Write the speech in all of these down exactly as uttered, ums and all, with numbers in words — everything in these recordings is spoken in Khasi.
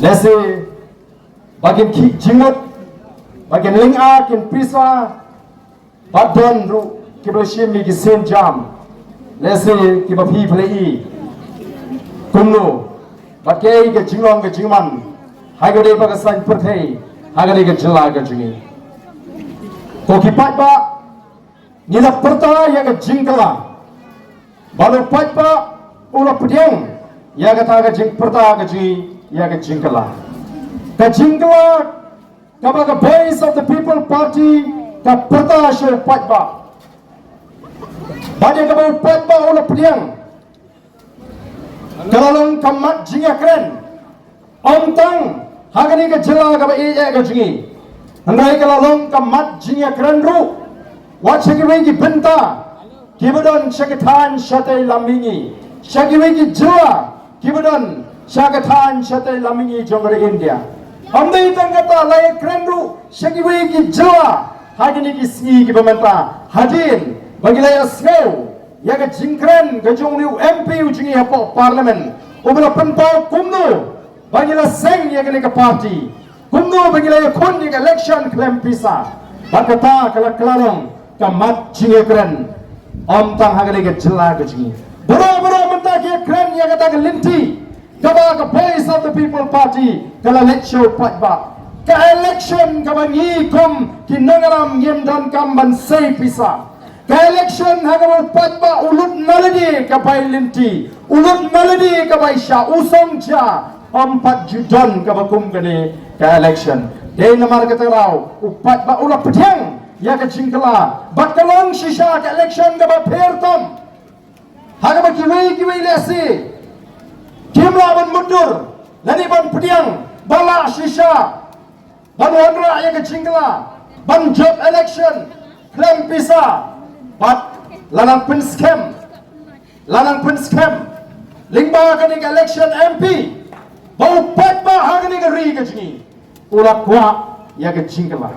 Lehse ba kin khih jingmut, ba kin lynga kin pisa, ba don ruh kiba shim ïa ki sienjam, lehse kiba phi phi la i kumno ba kaei ka jinglong ka jingman ha kane ka saiñ pyrthei, ha kane ka jylla ka jong ngi. Ko ki paidbah, ngi la pyrta ïa ka jingkylla, bad u paidbah u la pdiang ïa kata ka jingpyrta ka jong ngi ïa ka jingkylla. Ka jingkylla kaba ka Voice of the People Party ka pyrta sha u paidbah, bad ïa kaba u paidbah u la pdiang, ka la long ka mat jingïakren, ym tang ha kane ka jylla kaba ïeit ka jong ngi, hynrei ka la long ka mat jingïakren ruh wat sha kiwei ki bynta kiba don sha ka thaiñ shatei lam mihngi, sha kiwei ki jylla kiba don sha ka thaiñ shatei lam mihngi jong ka ri India. Ym dei tang kata, la ïakren ruh sha kiwei ki jylla ha kine ki sngi kiba mynta, hadien ba ngi la ïasngew ïa ka jingkren ka jong une u M P u jong ngi hapoh Parliament, uba la pynpaw kumno ba ngi la seng ïa kane ka party, kumno ba ngi la ïakhun ïa ka election khlem pisa. Bad kata ka la, ka la long ka mat jingïakren, ym tang ha kane ka jylla ka jong ngi. Baroh baroh mynta ki ïakren ïa kata ka lynti kaba ka Voice of the People Party ka la leit sha u paidbah. Ka election kaba ngi kum ki nongïalam ngim donkam ban sei pisa. Ka election ha kaba u paidbah u lut nalade ka bai lynti, u lut nalade ka bai shah, u song jia, ym pat ju don kaba kum kane ka election. Dei namar kata ka daw u paidbah u la pdiang ïa ka jingkylla, bad ka long shisha ka election kaba pher tam. Ha kaba kiwei kiwei lehse kim lah ban mutdur lane ban pdiang ba lah shisha ban wanrah ïa ka jingkylla, ban jop election khlem pisa, bad la nang pynskhem, la nang pynskhem lyngba kane ka election M P ba u paidbah ha kane ka ri ka jong ngi u la kwah ïa ka jingkylla.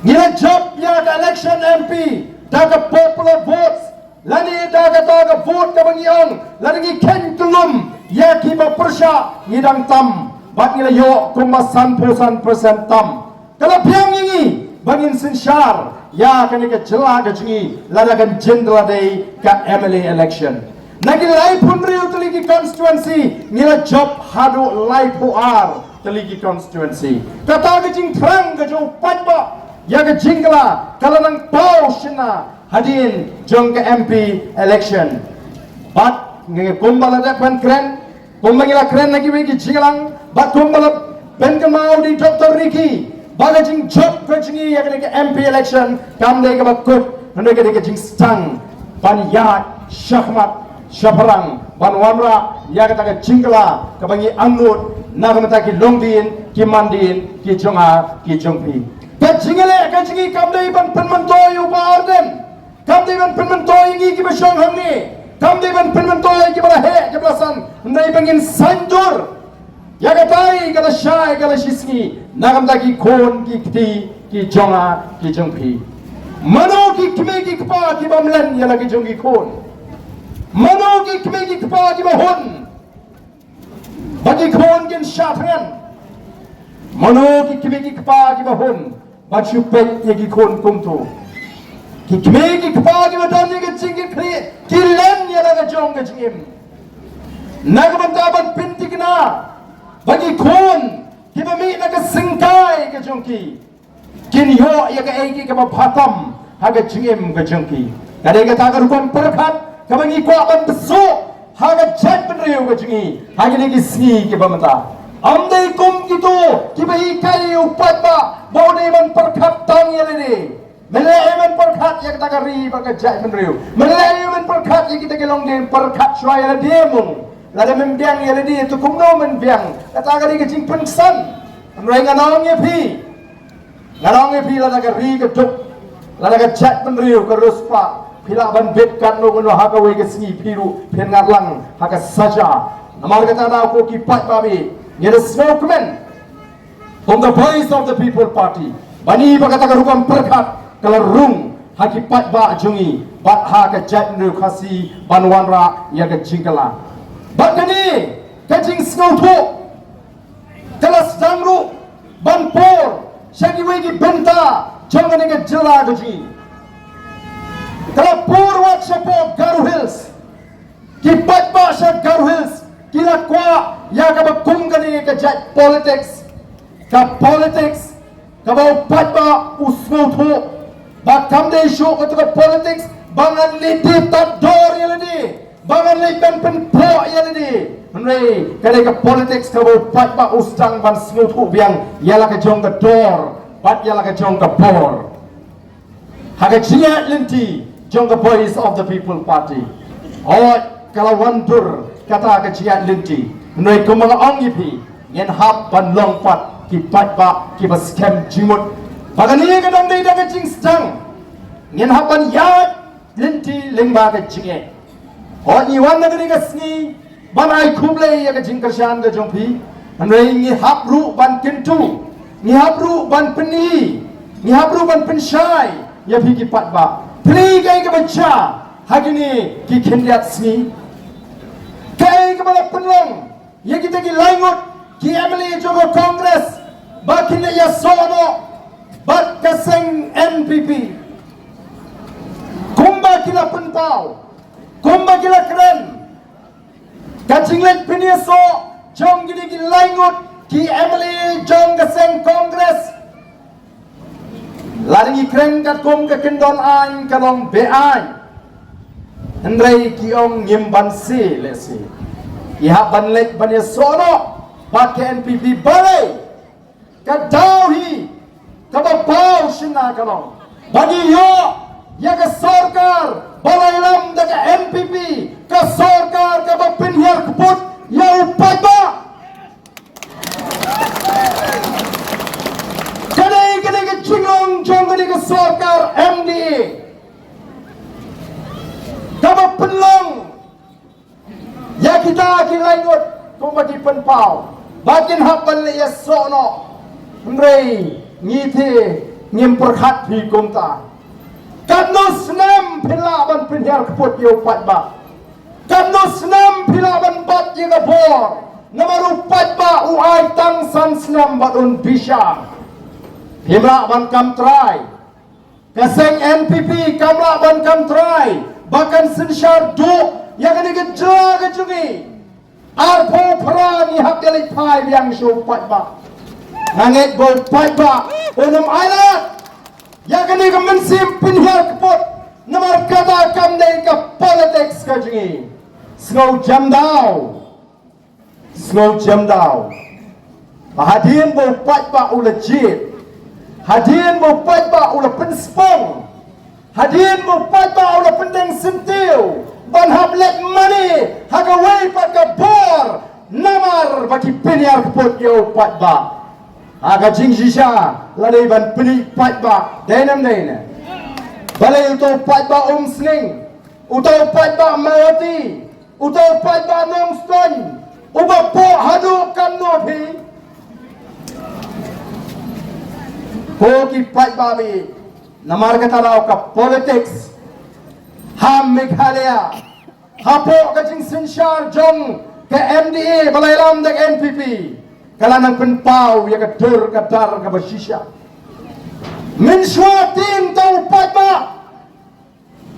Ngi la jop ïa ka election M P da ka popular votes, lane da kata ka vote kaba ngi ong, lane ngi kheiñ kyllum ïa kiba pyrshah, ngi dang tam, bad ngi la ïoh kumba sanphew san percent tam. Ka la biang ïa ngi ba ngin synshar ïa kane ka jylla ka jong ngi lada kan jin da la dei ka M L A election. Na ki laiphew hynriew tylli ki constituency ngi la jop haduh laiphew ar tylli ki constituency. Kata ka jingthrang ka jong u paidbah ïa ka jingkylla ka la nang paw shynna hadien jong ka M P election. Bad ngi, kumba la dep ban kren, kumba ngi la kren na kiwei ki jingïalang, bad kumba la pynkynmaw da i Doctor Ricky, ba ka jingjop ka jong ngi ïa kane ka M P election kam dei kaba kut, hynrei ka dei ka jingsdang ban ïaid shakhmat shaphrang ban wanrah ïa kata ka jingkylla kaba ngi angnud na ka bynta ki longdien ki mandien ki jong nga ki jong phi. Ka jingïaleh ka jong ngi kam dei ban pynmyntoi ïa u Bah Ardent, kam dei ban pynmyntoi ïa ngi kiba shong hangne, kam dei ban pynmyntoi ïa kiba la heh kiba la san, hynrei ba ngin saiñdur ïa katai ka la shai ka la shisngi na ka bynta ki khun ki kti ki jong nga ki jong phi. Mano ki kmie ki kpa ki bym len ïa la ki jong ki khun? Mano ki kmie ki kpa ki ba hun ba ki khun kin shah thngan? Mano ki kmie ki kpa ki ba hun ba shu peit ïa ki khun kumto? Ki kmie ki kpa ki ba don ïa ka jingkitkhlieh ki len ïa la ka jong ka jingim na ka bynta ban pynthikna ba ki khun ki ba mih na ka syngkai ka jong ki kin ïoh ïa kaei kaei kaba bha tam ha ka jingim ka jong ki. Ka dei kata ka rukom pyrkhat kaba ngi kwah ban pynsuh ha ka jaitbynriew ka jong ngi ha kine ki sngi kiba mynta. Ym dei kum kito kiba hikai ïa u paidbah ba u dei ban pyrkhat tang ïa lade. Men leh ïa men pyrkhat ïa kata ka ri bad ka jaitbynriew. Men leh ïa men pyrkhat ïa kita ki longdien, pyrkhat shuwa ïa lade mo. Lada men biang ïa lade to kumno men biang? Kata ka dei ka jingpynksan. Hynrei ngan ong ïa phi, ngan ong ïa phi, lada ka ri ka duk, lada ka jaitbynriew ka riewspah, phi lah ban bit katno katno ha kawei ka sngi phi ruh phin ngat lang ha ka saja. Namar kata na ko ki paidbah, ngi da sngewkmen kum ka Voice of the People Party ba ngi ba kata ka rukom pyrkhat ka la rung ha ki paidbah jong ngi bad ha ka jaitbynriew Khasi ban wanrah ïa ka jingkylla. Bad kane ka jingsngewthuh, ka Ki bynta jong kane ka jylla ka jong ngi. Ka la pur wat shapoh Garo Hills. Ki paidbah sha Garo Hills ki la kwah ïa kaba kum kane ka jait politics. Ka politics kaba u paidbah u sngewthuh ba kam dei shuh kato ka politics ba ngan leit die tad dor ïa lade, ba ngan leit ban pynpoh ïa lade. Hynrei kane ka politics kaba u paidbah u sdang ban sngewthuh biang ïa la ka jong ka dor bad ïa la ka jong ka bor. Ha ka jingïaid lynti jong ka Voice of the People Party, hooid, ka la wan dur kata ka jingïaid lynti. Hynrei kumba nga ong ïa phi, ngin hap ban long pat ki paidbah kiba skhem jingmut. Ba kane ka dang dei da ka jingsdang. Ngin hap ban ïaid lynti lyngba ka jingeh. Hooid, ngi wan na kane ka sngi ban ai khublei ïa ka jingkyrshan ka jong phi. Hynrei ngi hap ruh ban kyntu, ngi hap ruh ban pyni, ngi hap ruh ban pynshai ïa phi ki paidbah. Phi, kaei kaba jia ha kine ki khyndiat sngi? Kaei kaba la pynlong ïa kita ki laingut ki M L A jong ka Congress ba kin ïasoh noh bad ka seng N P P? Kumba ki la pynpaw, kumba ki la kren, ka jingleit pynïasoh jong kine ki laingut ki M L A jong ka seng Congress la dang ïakren katkum ka kyndon aiñ ka long be-aiñ. Hynrei ki ong ngim banse lehse. Ki hap ban leit ban ïasoh noh bad ka N P P, balei? Ka daw hi kaba paw shynna ka long ba ngi ïoh ïa ka sorkar ba la ïalam da ka N P P, ka sorkar kaba pynhiar kput ïa u paidbah. Ka dei, ka dei ka jinglong jong kane ka sorkar M D A kaba pynlong ïa kita ki laingut kumba ki pynpaw ba kin hap ban leit ïasoh noh. Hynrei ngi te ngim pyrkhat phi kumta. Katno snem phi lah ban pynhiar kput ïa u paidbah? Katno snem phi lah ban bat ïa ka bor? Namar u paidbah u ai tang san snem bad un bishar. Phim lah ban kam trai. Ka seng N P P kam lah ban kam trai ba kan synshar duh ïa kane ka jylla ka jong ngi. Arphew phra ngi hap ïaleit phai biang sha u paidbah. Nga ngeit ba u paidbah un ym ailad ïa kane ka mynsiem pynhiar kput, namar kata kam dei ka politics ka jong ngi. Sngew jam daw. Sngew jam daw ba hadien ba u paidbah u la jied, hadien ba u paidbah u la pynspong, hadien ba u paidbah u la pyndeng syntiew ban hap leit mane ha kawei pat ka bor, namar ba ki pynhiar kput ïa u paidbah. Ha ka jingshisha la dei ban pyni paidbah, dei ne ym dei ne? Balei uto u paidbah Umsning, uto u paidbah Mawhati, uto u paidbah Nongstoiñ uba poh haduh katno phi? Ko ki paidbah, namar kata daw ka politics ha Meghalaya, hapoh ka jingsynshar jong ka M D A ba la ïalam da ka N P P, ka la nang pynpaw ïa ka dur ka dar kaba shisha. Mynshuwa tieng uto u paidbah,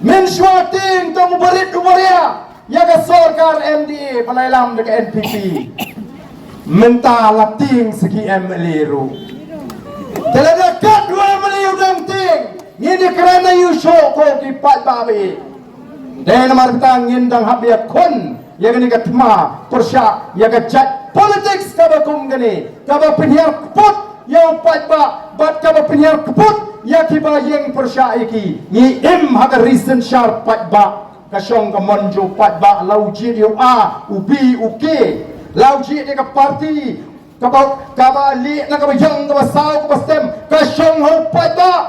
mynshuwa tieng uto u barit u baria ïa ka sorkar M D A ba la ïalam da ka N P P, mynta la tieng sa ki M L A ruh. Te lada katno M L A u dang tieng, ngin ïakren aïu shuh ko ki paidbah? Dei namar kata ngin dang hap ïakhun ïa kane ka thma pyrshah ïa ka jait politics kaba kum kane, kaba pynhiar kput ïa u paidbah bad kaba pynhiar kput ïa kiba ïeng pyrshah ïa ki. Ngi im ha ka ri synshar paidbah. Ka shong ka mon jong u paidbah, la u jied ïa u A, u B, u K, la u jied ïa ka party kaba, kaba lieh na kaba ïong, kaba saw, kaba stem, ka shong ha u paidbah.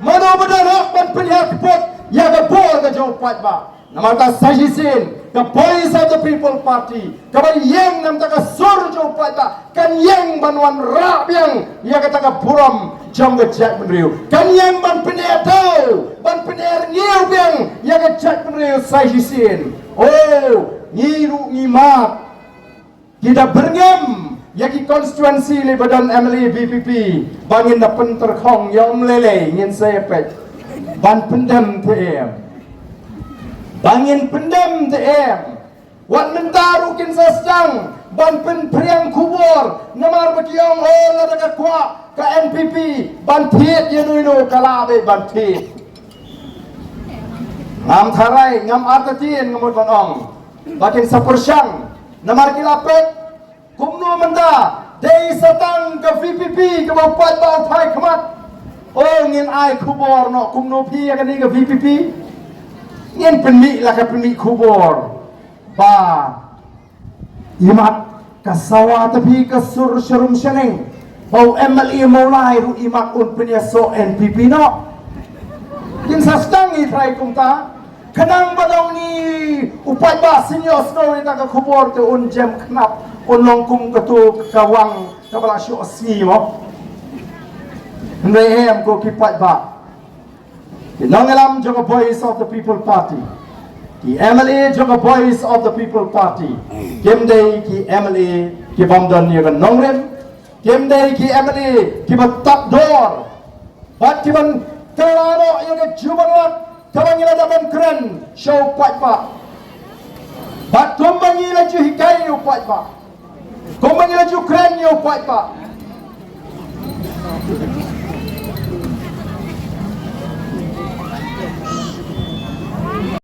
Mano ba don hok ban pynhiar kput ïa ka bor ka jong u paidbah? Namar kata sa shisien ka Voice of the People Party kaba ïeng na ka bynta ka sur jong u paidbah kan ïeng ban wanrah biang ïa kata ka burom jong ka jaitbynriew, kan ïeng ban pyneh daw, ban pyneh rngiew biang ïa ka jaitbynriew sa shisien. Oh, ngi ruh ngi mad. Ki da byrngem Ïa ki constituency lei ba don M L A VPP, ba ngin da pynterkhong ïa um lei lei, ngin sa ïa peit ban pyndem te em. Ba ngin pyndem te em. Wat mynta ruh kin sa sdang ban pynpriang khubor, namar ba ki ong, oh, lada ka kwah ka NPP ban thied ïa no ïa no, ka lah beit ban thied. Ngam tharai, ngam artatien, nga mut ban ong ba kin sa pyrshang, namar ki la peit kumno mynta dei sa tang ka VPP kaba u paidbah u phai khmat. Oh, ngin ai khubor noh kumno phi ïa kane ka VPP. Ngin pynmih la ka pynmih khubor ba imat ka sawa ta phi ka sur sharum shaneng, ba u MLA Mawlai ruh imat un pynïasoh NPP noh. Kin sa sdang i trai kumta. Khnang ba dong ni u paidbah sniewsynei ïa ka khubor te un jem khnap, un long kum katu ka wang kaba la shoh sngi mo. Hynrei em ko ki paidbah, ki nongïalam jong ka Voice of the People Party, ki MLA jong ka Voice of the People Party, kim dei ki MLA ki bym don ïa ka nongrim, kim dei ki MLA kiba tap dor, bad kiban kylla noh ïa ka jubab lak kaba ngi la dep ban kren sha u paidbah. Bad kumba ngi la ju hikai ïa u paidbah, kumba ngi la ju kren ïa u paidbah,